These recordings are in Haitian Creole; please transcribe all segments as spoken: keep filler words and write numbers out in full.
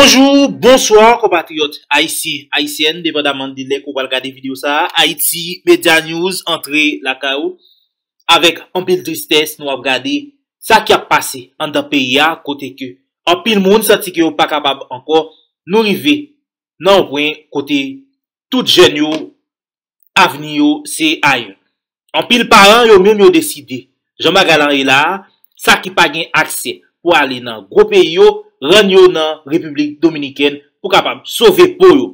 Bonjou, bonswa, konpatriyòt ayisyen, ayisyèn, depandaman de lè ke w pral gade videyo sa a. Haiti Media News antre lakay ou. Avèk anpil tristès, nou ap gade sa k ap pase anndan peyi a, kote ke anpil moun santi ke yo pa kapab ankò. Nou rive nan yon pwen kote tout jèn yo, avni yo se ayè. Anpil paran yo menm yo deside, jan bagay la ye la a, sa ki pa gen aksè pou ale nan gwo peyi yo, rann yo nan Repiblik Dominikèn pou kapab sove po yo.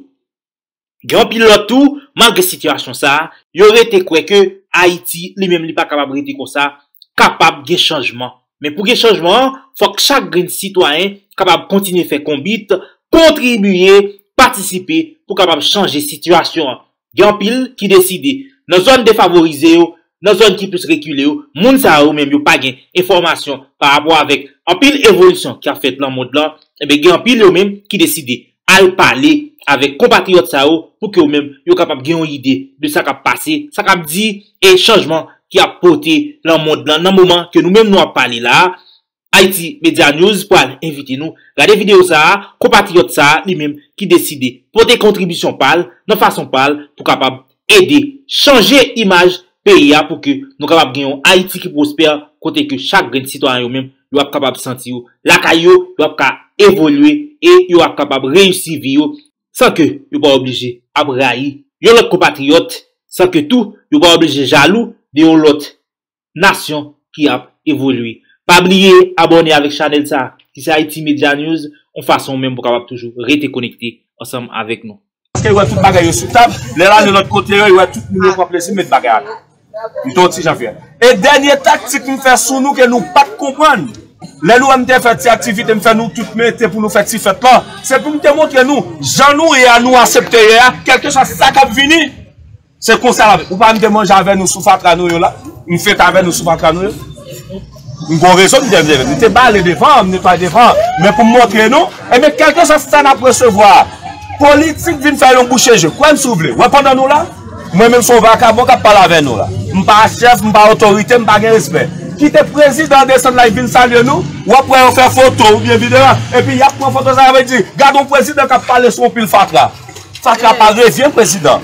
Gen anpil lòt tou, malgre sitiyasyon sa a, yo rete kwè ke Ayiti li menm li pa kapab rete konsa, kapab gen chanjman. Men pou gen chanjman an, fòk chak grenn sitwayen kapab kontinye fè konbit, kontribiye, patisipe pou kapab chanje sitiyasyon an. Gen anpil ki deside, nan zòn defavorize yo, nan zòn ki plis rekile yo, moun sa yo menm yo pa gen enfòmasyon pa rapò avèk anpil evolisyon k ap fèt nan mond lan, enben gen anpil yo menm ki deside al pale avèk konpatriyòt sa yo pou ke yo menm yo kapab gen yon ide de sa k ap pase, sa k ap di e chanjman ki ap pote nan mond lan nan moman ke nou menm nou ap pale la a. Haiti Media News pral envite nou gade videyo sa a, konpatriyòt sa a li menm ki deside pote kontribisyon pa l nan fason pa l pou kapab ede chanje imaj peyi a pou ke nou kapab gen yon Ayiti ki pwospè, kote ke chak grenn sitwayen yo menm yo ap kapab santi yo lakay yo, yo ap ka evolye e yo ap kapab reyisi vi yo san ke yo pa oblije ap rayi yon lòt konpatriyòt, san ke tou yo pa oblije jalou de yon lòt nasyon ki ap evolye. Pa bliye abòne avèk chanèl sa a, ki se Haiti Media News, yon fason ou menm pou kapab toujou rete konekte ansanm avèk nou. Paske yo wè tout bagay yo sou tab, lè l ale lòt kote yo, yo wè tout moun yo pran plezi met bagay atè. M te yon ti jan fè. E dènye taktik m fè sou nou ke nou pa t konprann. Lè nou wè m te fè ti aktivite m fè nou tout mete pou nou fè ti fèt la, se pou m te montre nou jan nou ye a, nou aksepte ye a, kèlkeswa sa k ap vini. Se konsa l ap, ou pa m te manje avè nou sou fatra nou yo la, m fete avè nou sou fatra nou yo. M gon rezon m te, m te bale devan, m netwaye devan, men pou m montre nou, enben kèlkeswa sa n ap resevwa, politik vin fè yon bouche je, kwè m si w vle. Wè pandan nou la, mwen menm se yon vakabon k ap pale avè nou la. M pa chèf, m pa otorite, m pa gen respè. Kite prezidan desann la, l vin salye nou, w ap wè yo fè foto oubyen videyo, epi y ap pran foto sa, sa vle di, gade yon prezidan k ap pale sou yon pil fatra. Fatra pa revyen prezidan.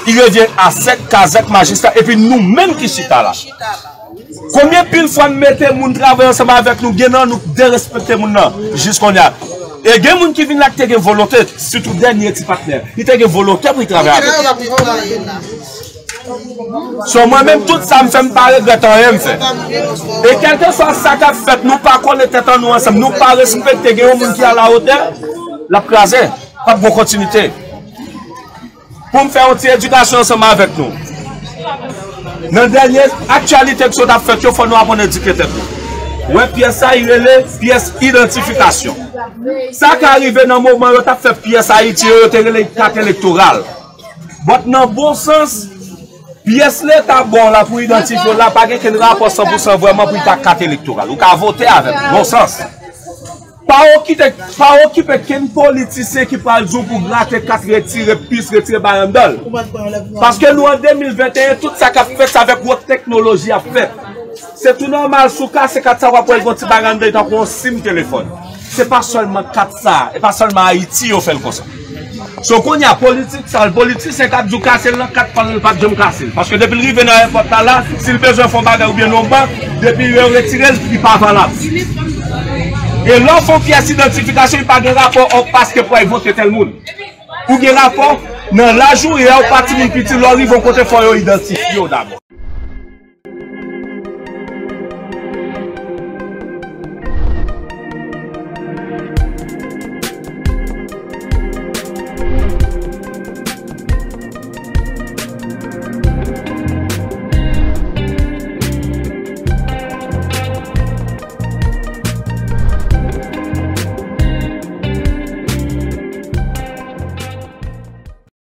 Li revyen a sèk, kazèk, majistra, epi nou menm ki chita la. Konbyen pil fwa m mete moun travay ansanm avèk nou, gen nan nou derespekte moun nan, jis kounye a. E gen moun ki vin la ki te gen volonte, sitou dènye ti patnè. Li te gen volonte pou li travay avèk nou. So, mwen menm, tout sa m fè, m pa regrèt anyen m fè. E kèlkeswa sa k ap fèt, nou pa kole tèt an nou ansanm, nou pa respekte, gen yon moun ki alawotè, l ap kraze. P ap gon kontinite. Pou m fè yon ti edikasyon ansanm avèk nou. Nan dènye aktyalite ki sot ap fèt yo, fò nou aprann edike tèt nou. Wè pyès sa, li rele pyès idantifikasyon. Sa ka rive nan moman yo t ap fè pyès Ayiti yo, yo te rele kat elektoral. But nan bon sans, pyès Leta ba w la pou idantifye w la, pa gen kenn rapò san pou san vrèman pou li ta kat elektoral. Ou ka vote avè l, bon sans. Pa okipe, pa okipe kenn politisyen ki pral di w pou grate kat, retire pis, retire bagay anndan l. Paske nou an de mil venteyen, tout sa k ap fèt, se avèk wòt teknoloji ap fèt. Se tou nòmal, si w kase kat sa, w ap wè l gon ti bagay anndan, tankou yon sim telefòn. Se pa sèlman kat sa, e pa sèlman Ayiti yo fè l konsa. So, kounye a, politik sa, politisyen k ap di w kase l nan kat pa l, l p ap janm kase l. Paske depi l rive nan èpòt la, la, si l bezwen fè yon bagay oubyen nan yon bank, depi yo retire l, li pa valab. E lè w fè yon pyès idantifikasyon, li pa gen rapò paske pou al vote tèl moun. Ou gen rapò nan laj ou ye a, ou pa timoun piti, lè w rive yon kote, fò yo idantifye w dabò.